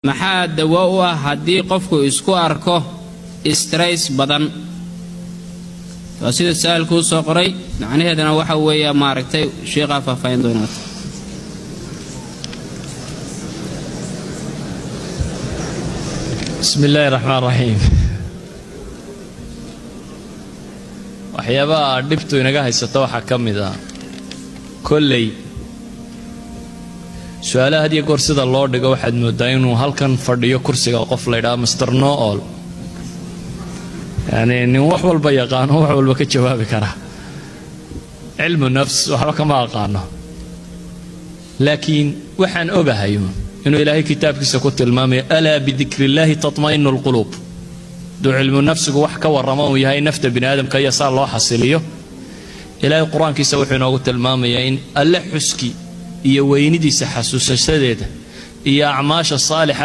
Maxaa dawo u ah haddii qofku isku arko stress badan? Waa sida su-aalkuu soo qoray, macnaheedana waxa weeya maaragtay sheikhaa faahfaahin doonaata. Bismi illaahi raxmaan raxiim. Waxyaabaha dhibtu inaga haysata waxaa ka mid ah kolley su-aalaha had iyo goor sida loo dhigo waxaad mooddaa inuu halkan fadhiyo kursiga qof la ydhaha Mister Know-All, yacni nin wax walba yaqaano, wax walba ka jawaabi kara. Cilmu nafs waxba kama aqaano, laakiin waxaan ogahayo inuu Ilaahay kitaabkiisa ku tilmaamayo: "Alaa bidikri illaahi tatma'inu alquluub." Hadduu cilmu nafsigu wax ka warramo uu yahay nafta bini aadamka iyo saa loo xasiliyo, Ilaahay Qur-aankiisa wuxuu inoogu tilmaamayaa in Alle xuski iyo weynidiisa xasuusashadeeda iyo acmaasha saalixa